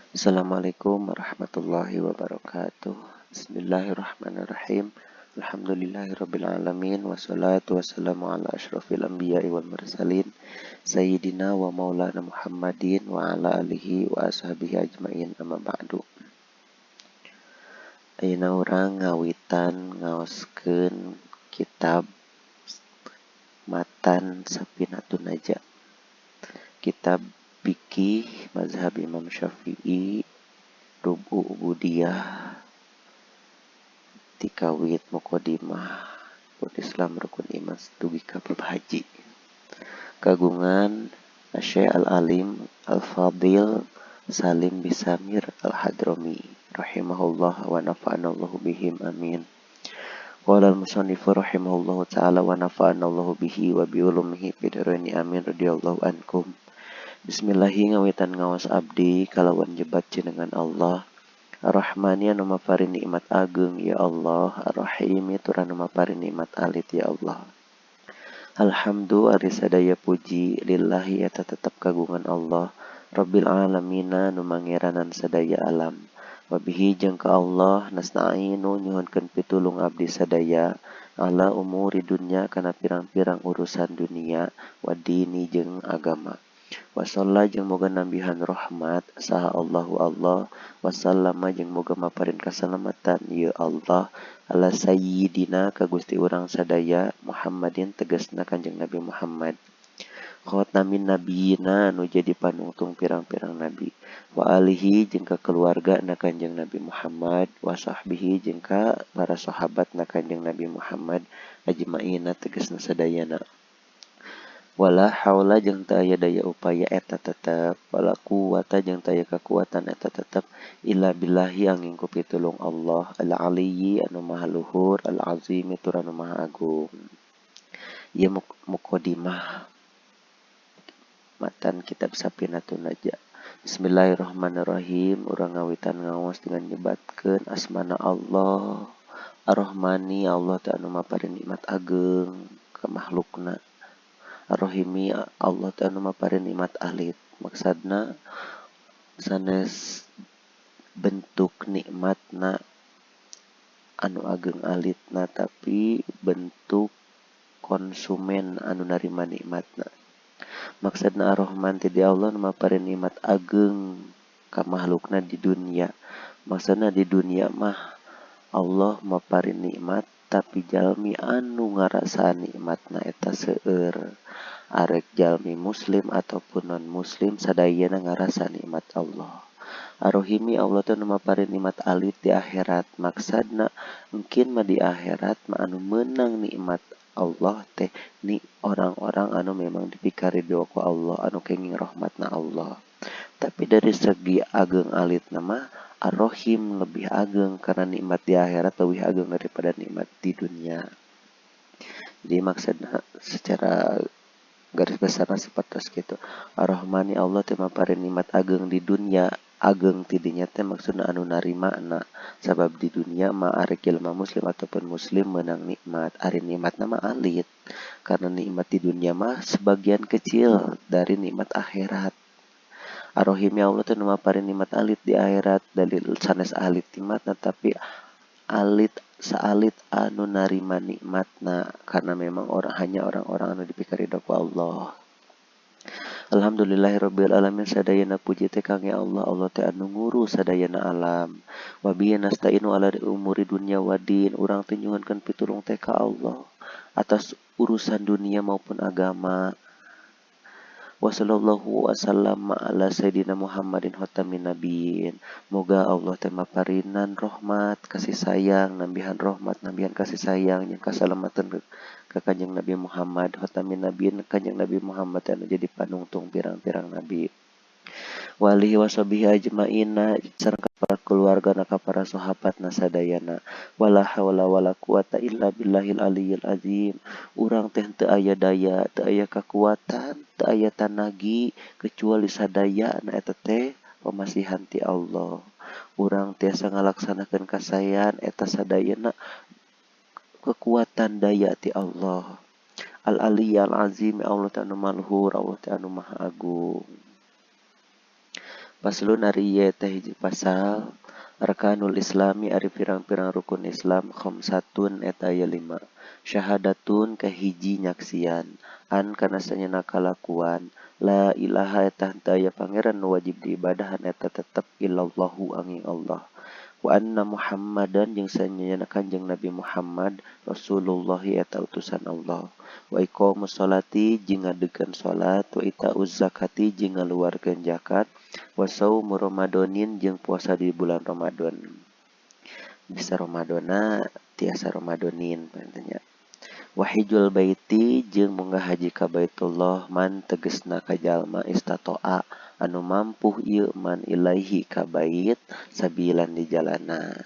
Assalamualaikum warahmatullahi wabarakatuh. Bismillahirrahmanirrahim. Alhamdulillahirabbil alamin wassalatu wassalamu ala asyrafil anbiya'i wal mursalin sayyidina wa maulana Muhammadin wa ala alihi wa ashabihi ajmain, amma ba'du. Ayeuna urang ngawitan ngaoskeun kitab Matan Safinatun Najah. Kitab fikih mazhab Imam Syafi'i, Rubu Ubudiyah, tikawit muqaddimah, rukun Islam, rukun iman, dugi ka bab haji. Kagungan Syekh Al-Alim Al-Fadil Salim Bisamir Al-Hadrami rahimahullah wa nafa'anallahu bihim, amin. Qala al-musannifu rahimahullahu ta'ala wa nafa'anallahu bihi wa bi ulumihi fid amin, radhiyallahu ankum. Bismillahi, ngawitan ngaos abdi kalawan nyebat jenengan Allah, Ar-Rahmani anu maparin nikmat ageng ya Allah, Ar-Rahimi tur anu maparin nikmat alit ya Allah. Alhamdu, ari sadaya puji, lillahi eta tetep kagungan Allah, Rabbil alamina nu mangeranan sadaya alam. Wabihi, jeung ka Allah, nasta'inu, nyuhunkeun pitulung abdi sadaya, ala umuri dunya, kana pirang-pirang urusan dunia, wadini, jeung agama. Wasalla, jeung moga nambihan rahmat saha Allahu Allah, wasallama, jeung moga maparin kasalamatan ieu Allah, ala sayyidina, ka gusti urang sadaya, Muhammadin, tegasna Kanjeng Nabi Muhammad, khatamin nabiyina, anu jadi panungtung pirang-pirang nabi, wa alihi, jeung ka keluarga na Kanjeng Nabi Muhammad, wa sahbihi, jeung ka para sahabat na Kanjeng Nabi Muhammad, ajmaina, tegasna sadayana. Wala haula, jeung teu aya daya upaya eta tetep, wala quwata, jeung teu aya kakuatan eta tetep, illa billahi, anging ku pitulung Allah, al aliyyi, anu maha luhur, al azimi, tur anu maha agung. Ieu muqaddimah matan kitab Safinatun Najah. Bismillahirrahmanirrahim. Urang ngawitan ngaos dengan nyebatkeun asmana Allah, Ar-Rahmani, Allah teh anu maparin nikmat ageng ka makhlukna, Ar-Rahimi, Allah teh anu maparin nikmat alit. Maksudna sanes bentuk nikmatna anu ageng alitna, tapi bentuk konsumen anu narima nikmatna. Maksudna Ar-Rahman teh di Allah nu maparin nikmat ageng ka makhlukna di dunia. Maksudna di dunia mah Allah maparin nikmat, tapi jalmi anu ngarasaan nikmatna eta seueur. Arek jalmi muslim ataupun non muslim, sadayana ngarasa nikmat Allah. Ar-Rahimi, Allah teh nu maparin nikmat alit di akhirat. Maksudna mungkin mah di akhirat mah anu meunang nikmat Allah teh ni orang-orang anu memang dipikaridho ku Allah, anu kenging rahmatna Allah. Tapi dari segi ageng alitna mah Ar-Rahim lebih ageng, karena nikmat di akhirat lebih ageng daripada nikmat di dunia. Jadi maksudnya secara garis besarnya seperti gitu. Ar-Rahmani, Allah teh maparin nikmat ageng di dunia, ageng tidinya teh maksudna anu narima na, sabab di dunia mah arek jelema muslim ataupun muslim menang nikmat, ari nikmatna mah alit, karena nikmat di dunia mah sebagian kecil dari nikmat akhirat. Ar-Rahim, ya Allah teh nu maparin nikmat alit di akhirat, dalil sanes alit nikmatna, tapi alit saalit anu narima nikmatna, karena memang orang hanya orang-orang anu dipikaridho ku Allah. Alhamdulillahirabbil alamin, sadayana puji teh kangge Allah, Allah teh anu ngurus sadayana alam. Wa bihi nasta'inu ala umuri dunya wadin, urang teh nyuhunkeun pitulung teh ka Allah atas urusan dunia maupun agama. Wa sallallahu wasallam ala sayyidina Muhammadin khatamin nabiyyin. Moga Allah teh maparinan rahmat, kasih sayang, nambihan rahmat, nambihan kasih sayang jeung kasalamatan ka Kanjeng Nabi Muhammad khatamin nabiyyin, Kanjeng Nabi Muhammad anu jadi panungtung pirang-pirang nabi. Wa alihi washabihi ajmaina, sareng ka para keluarga na, ka para sahabat na sadayana. Wala haula wala quwata illa billahil aliyyil azim. Urang teh teu aya daya, teu aya kakuatan, teu aya tanagi, kecuali sadaya na eta teh pamasihan ti Allah. Urang tiasa ngalaksanakeun kasaean eta sadayana kekuatan daya ti Allah. Al Ali al Azim, Allah teh anu maluhur, Allah teh anu maha agung. Faslun ari ieu teh hiji pasal. Arkanul Islami ari pirang-pirang rukun Islam khamsatun eta aya 5. Syahadatun kahiji nyaksian an kana sanyana kalakuan la ilaha eta henteu aya pangeran nu wajib diibadahan eta tetep illallahu angin Allah. Wa anna Muhammadan jeung sanyana Kanjeng Nabi Muhammad Rasulullah eta utusan Allah. Wa iqamus sholati jeung ngadegkeun salat, wa itauz zakati jeung ngaluarkeun zakat, wa saumu Ramadanin jeung puasa di bulan Ramadan. Bisa Ramadana tiasa Ramadanin nya. Wa hijjul baiti jeung munggah haji ka Baitullah man tegesna ka jalma istatoa anu mampu ieu man ilaihi ka bait sabilan di jalana.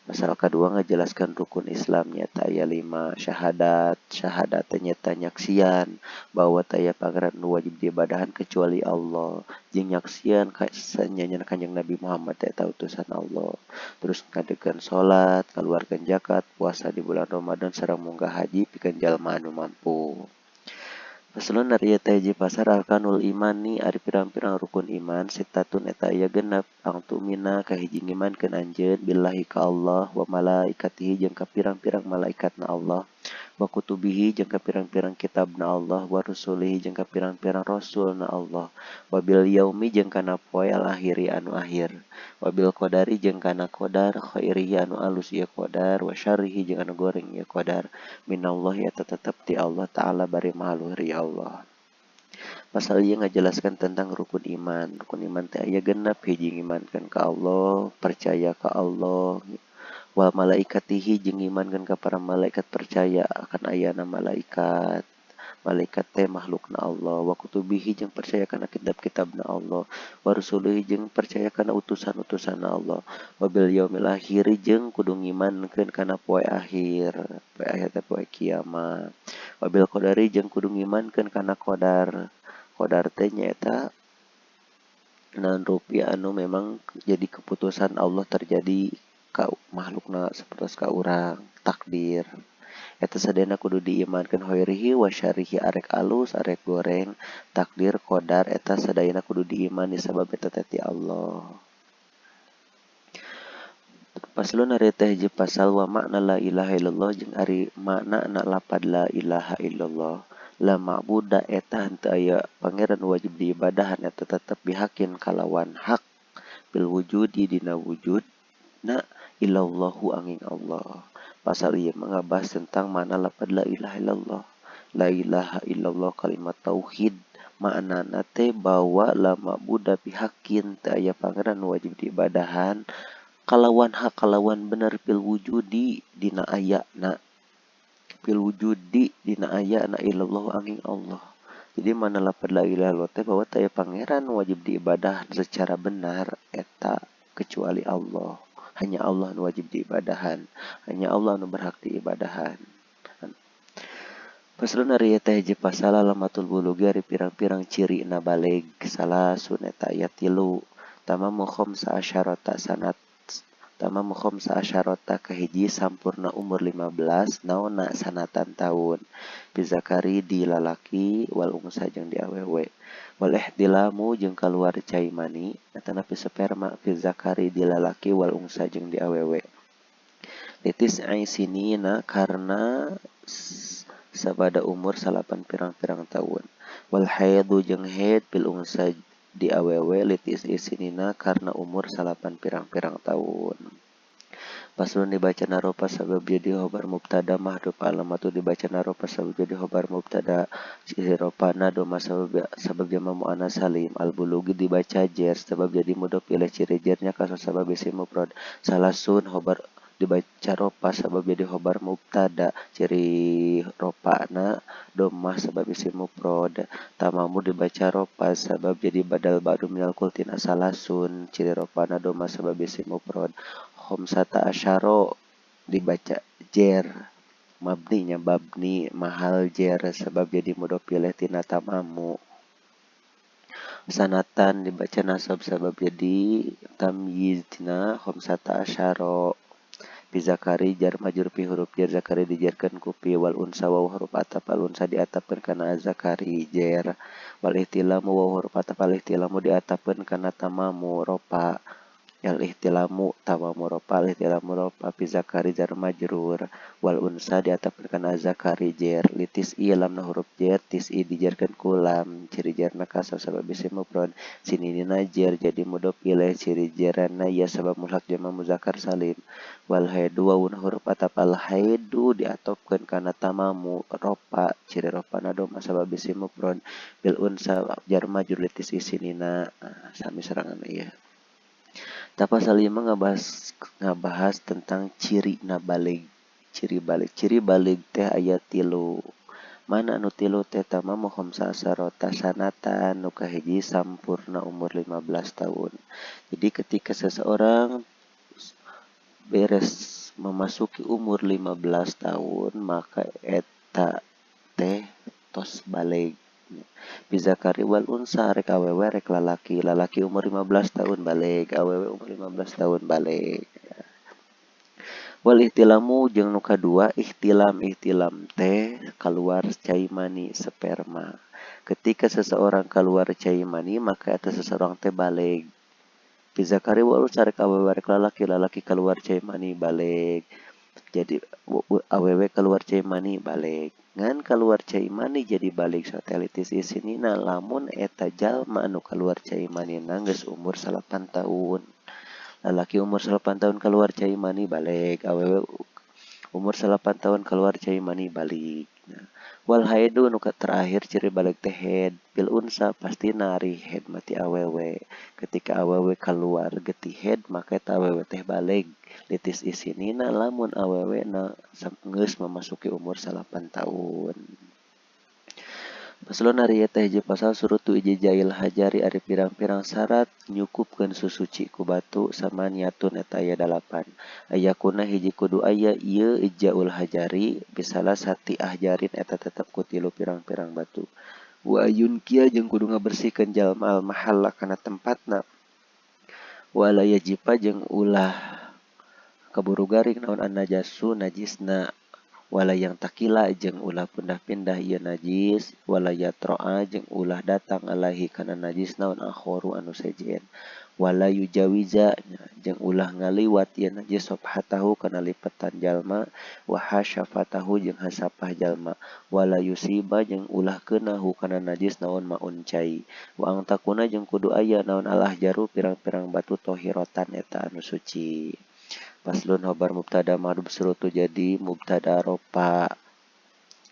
Pasal kadua ngajelaskan rukun Islam nyata aya 5. Syahadat, syahadat nyata nyaksian bahwa taya pangeran nu wajib diibadahan kecuali Allah, jeung nyaksian ka sanyana Kanjeng Nabi Muhammad eta utusan Allah. Terus ngadegeun salat, ngaluarkeun zakat, puasa di bulan Ramadan sareng munggah haji pikeun jalma anu mampu. Faslun ari ieu teh hiji pasar arkanul imani ari pirang-pirang rukun iman sitatun eta aya 6 angtumina kahiji ngimankeun anjeun billahi ka Allah wa malaikatihi jeung ka pirang-pirang malaikatna Allah wa kutubihi jeung ka pirang-pirang kitabna Allah wa rusulihi jeung ka pirang-pirang rasulna Allah wa bil yaumi jeung kana poe al akhiri anu akhir wa bil qadari jeung kana qadar khairihi anu alus ieu qadar wa syarrihi jeung anu goreng ieu qadar minallahi eta tetep ti Allah taala bari maha luhur ya Allah. Pasal ieu ngajelaskan tentang rukun iman. Rukun iman teh aya 6, hiji ngimankeun ka Allah, percaya ka Allah, wal malaikatihi jeung ngimankeun ka para malaikat, percaya akan ayana malaikat. Malaikat teh makhlukna Allah, wa kutubihi jeung percaya kana kitab-kitabna Allah, wa rusulihi jeung percaya kana utusan-utusanna Allah, wa bil yaumil akhir jeung kudu ngimankeun kana poe akhir, poe akhir teh poe kiamat, wa bil qadari jeung kudu ngimankeun kana qadar. Qadar teh nyaeta naon rupi anu memang jadi keputusan Allah terjadi ka makhlukna sapertos ka urang, takdir. Eta sadayana kudu diimankeun khairihi wa syarrihi arek alus arek goreng, takdir qadar eta sadayana kudu diimani sabab eta teh ti Allah. Faslun ari teh hiji pasal wa makna la ilaha illallah jeung ari makna lapad la ilaha illallah. La ma'buda eta henteu aya pangeran wajib diibadahan eta tetep bihakin kalawan hak bil wujudi dina wujudna illallahu angin Allah. Pasal ieu mah ngabahas tentang makna lapad la ilaha illallah. La ilaha illallah kalimat tauhid maknana teh bahwa la ma'buda bihakin teu aya pangeran wajib diibadahan kalawan hak kalawan bener fil wujudi dina ayana fil wujudi dina ayana illallah angin Allah. Jadi mana lapad la ilaha illallah teh bahwa teu aya pangeran wajib diibadah secara benar eta kecuali Allah. Hanya Allah nu wajib diibadahan, hanya Allah nu berhak diibadahan. Faslun ari teh hiji pasal alamatul bulugi ari pirang-pirang ciri na baleg salasun eta aya 3. Tamamu khamsa asyarata sanat tamamu khamsa asyarata kahiji sampurna umur 15 naonna sanatan taun bizakari di lalaki wal unsa jeung di awewe wal ihtilamu jeung kaluar cai mani atanapi sperma fi zakari di lalaki wal unsa jeung di awewe litis'i sinina karena sabada umur 8 pirang-pirang taun wal haidu jeung haid fil unsa di awewe litis'i sinina karena umur 8 pirang-pirang taun. Faslun dibaca naropa sabab jadi khobar mubtada mahdhuf alamatu dibaca naropa sabab jadi khobar mubtada ropana doma sabab jama muannas salim al bulugi dibaca jer sabab jadi mudhof ilaih ciri jernya kasus sabab isim mufrad salasun khobar dibaca ropa sabab jadi khobar mubtada ciri ropana domah sabab isim mufrad tamamu dibaca ropa sabab jadi badal ba'du minal kultina salasun ciri ropana domah sabab isim mufrad khamsata asyara dibaca jer mabninya babni mahal jer sabab jadi mudhof ilaih tina tamamu sanatan dibaca nasab sabab jadi tamyiz tina khamsata asyara Fi zakari jar majrur fi huruf jar zakari dijerkeun ku fi wal unsa waw huruf ataf al unsa diatafkeun kana zakari jer wal ihtilamu waw huruf ataf al ihtilamu diatafkeun kana tamamu ropa al ihtilamu tamamu ropa al ihtilamu ropa fi zakari jar majrur wal unsa diatafkeun kana zakari jer litis i lamna huruf jer tis i dijerkeun ku lam ciri jerna kasab sabab isim mufrad sininina jer jadi mudhof ilaih ciri jerna ya sabab mulhaq jama muzakkar salim wal haidu wawun huruf ataf al haidu diatofkeun kana tamamu ropa ciri ropana doma sabab isim mufrad bil unsa jar majrur litis i sinina sami serangan ieu. Pasal 5 ngabahas tentang ciri na balig. Ciri balig. Ciri balig teh aya 3. Mana anu 3 teh tamamu khamsa asarota sanatan nu kahiji sampurna umur 15 tahun. Jadi ketika seseorang beres memasuki umur 15 tahun maka eta teh tos balig. Bizakari wal unsa rek awewe rek lalaki, lalaki umur 15 tahun balig, awewe umur 15 tahun balig. Wal ihtilamu jeung nu kadua ihtilam, ihtilam teh keluar cai mani sperma. Ketika seseorang keluar cai mani maka eta seseorang teh balig. Bizakari wal unsa rek awewe rek lalaki, lalaki keluar cai mani balig. Jadi awewe keluar cai mani balig. Ngan keluar cai mani jadi balik satelitis isinina lamun eta jalma anu keluar cai manina geus umur 8 tahun. Lalaki umur 8 tahun keluar cai mani balik, awewe umur 8 tahun keluar cai mani balik. Nah, wal haidu nu terakhir ciri balik teh head bil unsa pasti nari head mati awewe. Ketika awewe keluar getih head maka eta awewe teh balik. Litis isinina lamun awewe na geus memasuki umur 8 tahun. Paslon ari teh hiji pasal surutu ijjail hajari ari pirang-pirang syarat nyukupkeun susuci ku batu samaniatun eta aya 8. Ayakuna hiji kudu aya ieu ijjaul hajari bisalah sati ahjarin eta tetep ku 3 pirang-pirang batu. Wa ayun kia jeung kudu ngabersihkeun jalma al mahalla kana tempatna. Wala yajipa jeung ulah kaburu garing naon an-najasu najisna. Wala yang takila jeung ulah pindah-pindah ieu najis, wala yatroa jeung ulah datang alaihi kana najis naon akhoru anu sejen. Wala yujawiza jeung ulah ngaliwat ieu najis sofhatahu kana lipetan jalma, wa hasyafatahu jeung hasapah jalma. Wala yusiba jeung ulah keunahu kana najis naon maun cai. Wa angtakuna jeung kudu aya naon alahjaru pirang-pirang batu tohirotan eta anu suci. Paslon hobar mubtada madub surutu jadi mubtada ropa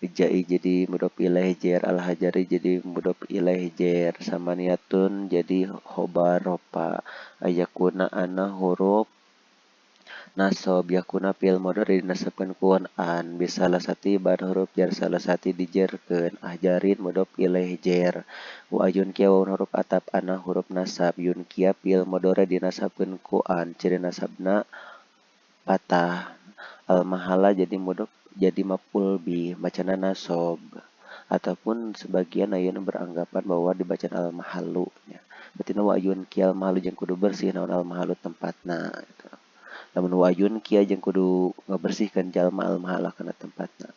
ijai jadi mudhof ilaih jer al hajari jadi mudhof ilaih jer samaniatun jadi hobar ropa ayakuna ana huruf nasob yakuna fil mudhari dinasabkeun ku an bisalasati ban huruf jar salasati dijerkeun ahjarin mudhof ilaih jer wa ayun kia waun huruf ataf ana huruf nasab yun kia fil mudhari dinasabkeun ku an ciri nasabna patah al mahala jadi mudhof jadi maf'ul bi bacana nasob ataupun sebagian ayeuna beranggapan bahwa dibaca al mahalu nya berarti wa ayun kia al mahalu jeung kudu bersih naon al mahalu tempatna gitu. Lamun wa ayun kia jeung kudu ngabersihkeun jalma al mahala kana tempatna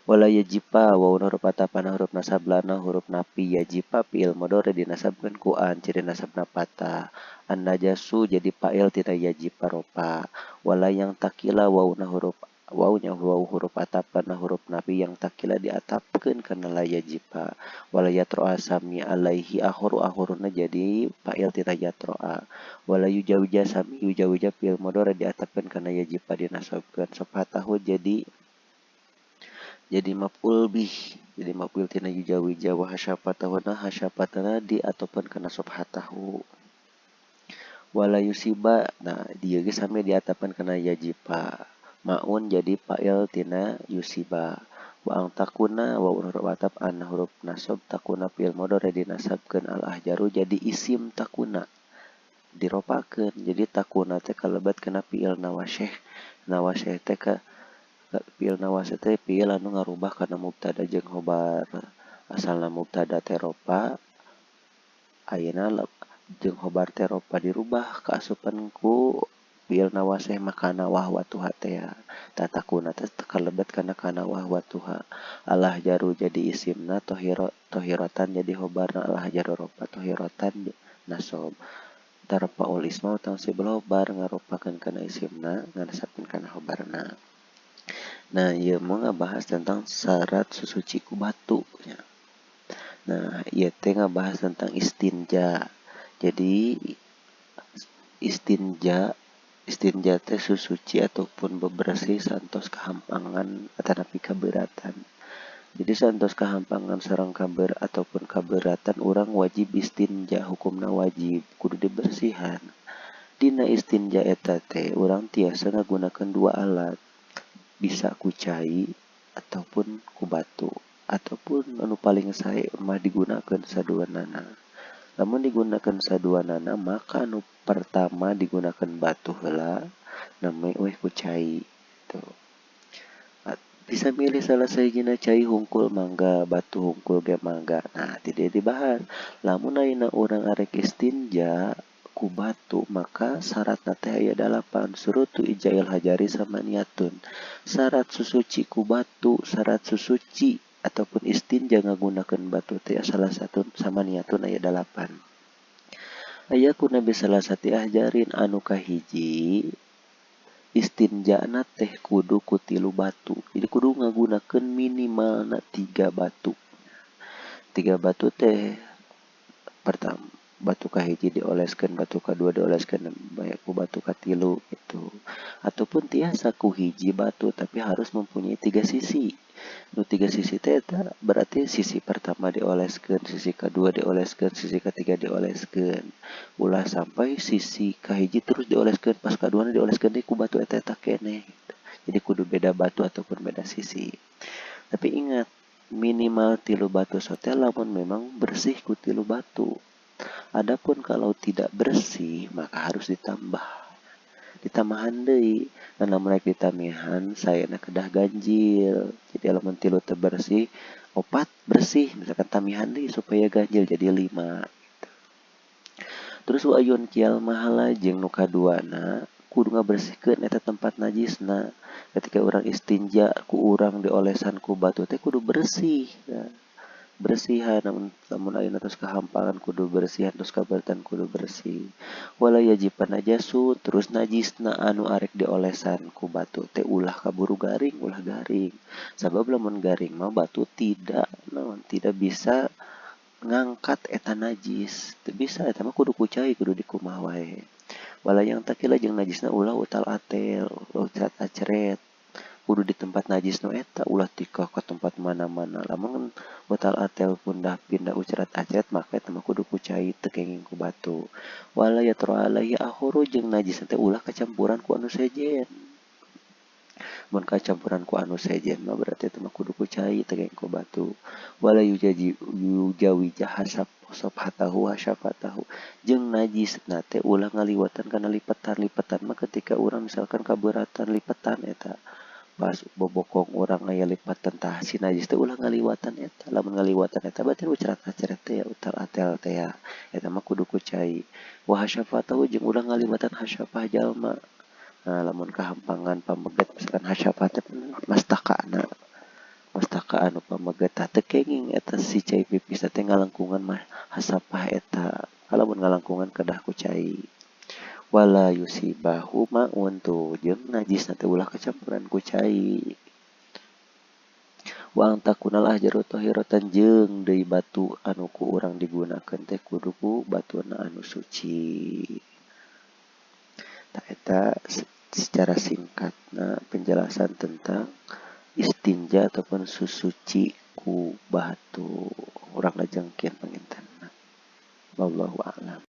wala yajipa wa huruf atafana huruf nasab lana huruf nafi yajipa fi'il mudhari dinasabkeun ku an ciri nasabna patah an najasu jadi fa'il tina yajipa ropa wala yang takila wauna huruf waunya waw huruf atafana huruf nafi yang takila diatapkeun kana la yajipa wala yatroa sami alaihi akhoru akhoruna jadi fa'il tina yatroa wala yujawija sami yujawija fi'il mudhari diatapkeun kana yajipa dinasabkeun sofatahu jadi maf'ul bih jadi maf'ul tina yujawija wa hasyafatahuna hasyafatana diatapkeun kana sofatahu wala yusiba nah dieu ge sami diatapkeun kana yajipa maun jadi fa'il tina yusiba wa ang takuna wa huruf ataf an huruf nasab takuna fi'il mudhari dinasabkeun al ahjaru jadi isim takuna diropakeun jadi takuna teh kalebet kana fi'il nawasyih nawasyih teh ka fi'il nawasyih teh fi'il anu ngarubah kana mubtada jeung khobar asalna mubtada teh ropa ayeuna jeung khobar teh ropa dirubah kaasupan ku Fiilna waseh mah kana wahwatuha teh tatakuna teh kalebet kana kana wahwatuha. Alah jaru jadi isimna tohirotan jadi khobarna alah jaru ropa tohirotan nasob. Tarpaul isma utang sibul khobar ngaropakeun kana isimna nganasabkeun kana khobarna. Nah, ieu mah ngabahas tentang syarat susuci ku batu nya. Nah, ieu teh ngabahas tentang istinja. Jadi istinja teh susuci ataupun bebersih santos kahampangan atanapi kaberatan. Jadi santos kahampangan sareng kaber ataupun kaberatan urang wajib istinja, hukumna wajib kudu dibersihan. Dina istinja eta teh urang tiasa ngagunakeun dua alat. Bisa ku cai ataupun ku batu ataupun anu paling sae mah digunakeun saduanana. Lamun digunakeun saduanana maka anu pertama digunakeun batu heula namanya weh ku cai tuh. Bisa milih salah sahijina cai hungkul mangga, batu hungkul ge mangga. Nah, tidak dibahas. Lamun ayeuna urang arek istinja ku batu maka syaratna teh aya 8. Surutu ijail hajari samaniatun. Syarat susuci ku batu, syarat susuci ataupun istinja ngagunakeun batu teh salah satu samaniatun aya 8. Aya ku Nabi salah satu ahjarin anu kahiji istinjana teh kudu ku 3 batu. Jadi kudu ngagunakeun minimalna 3 batu. 3 batu teh pertama batu kahiji dioleskeun, batu kadua dioleskeun, ku batu katilu gitu. Ataupun tiasa ku hiji batu tapi harus mempunyai 3 sisi. Nu 3 sisi teh eta berarti sisi pertama dioleskeun, sisi kedua dioleskeun, sisi ketiga dioleskeun. Ulah sampai sisi kahiji terus dioleskeun, pas kaduana dioleskeun deui ku batu eta eta keneh gitu. Jadi kudu beda batu ataupun beda sisi. Tapi ingat minimal 3 batu sote lamun memang bersih ku 3 batu. Adapun kalau tidak bersih maka harus ditambah. Ditambahan deui. Nah, lamun rek ditamihan sayana kedah ganjil. Jadi lamun 3 teu bersih, 4 bersih, misalkan tamihan deui supaya ganjil jadi 5 gitu. Terus wa ayun kial mahala jeung nu kaduana kudu ngabersihkeun eta tempat najisna. Ketika urang istinja ku urang diolesan ku batu teh kudu bersih. Nah, bersihan namun ayeuna tos kahampangan kudu bersihan, tos kaberatan kudu bersih. Wala yajiban najasu terus najisna anu arek diolesan ku batu teh ulah kaburu garing, ulah garing. Sabab lamun garing mah batu tidak naon tidak bisa ngangkat eta najis. Teu bisa eta mah kudu ku cai, kudu dikumaha wae. Wala yang takila jeung najisna ulah utal atel, utal acret. Kudu di tempat najis nu eta ulah tikah ke tempat mana-mana. Lamun utal atel pundah pindah ucerat acret maka eta mah kudu ku cai teu kenging ku batu. Wala yatru alaihi akhuru jeung najis teh ulah kacampuran ku anu sejen. Mun kacampuran ku anu sejen mah berarti eta mah kudu ku cai teu kenging ku batu. Wala yujaji yujawija hasab sophatahu hasyafatahu jeung najis na teh ulah ngaliwatan kana lipetan. Lipetan mah ketika urang misalkan kaberatan lipetan eta pas bobokong urang aya lipatan tah si najis teh ulah ngaliwatan eta. Lamun ngaliwatan eta berarti ucerat acret teh ya utal atel teh ya eta mah kudu ku cai. Wa hasyafatahu jeung ulah ngaliwatan hasyafah jalma. Nah, lamun kahampangan pameget misalkan hasyafah teh mastakana mastaka anu pameget tah teu kenging eta si cai pipis teh ngalengkungan mah hasapah eta. Lamun ngalengkungan kedah ku cai. Wala yusibahu ma'un tuh jeung najis teh ulah kecampuran ku cai. Wa antakunal ahjaru tahiratan jeung deui batu anu ku urang digunakeun teh kudu ku batuna anu suci. Tah eta secara singkatna penjelasan tentang istinja ataupun susuci ku batu. Urang lajengkeun pangintenna. Wallahu a'lam.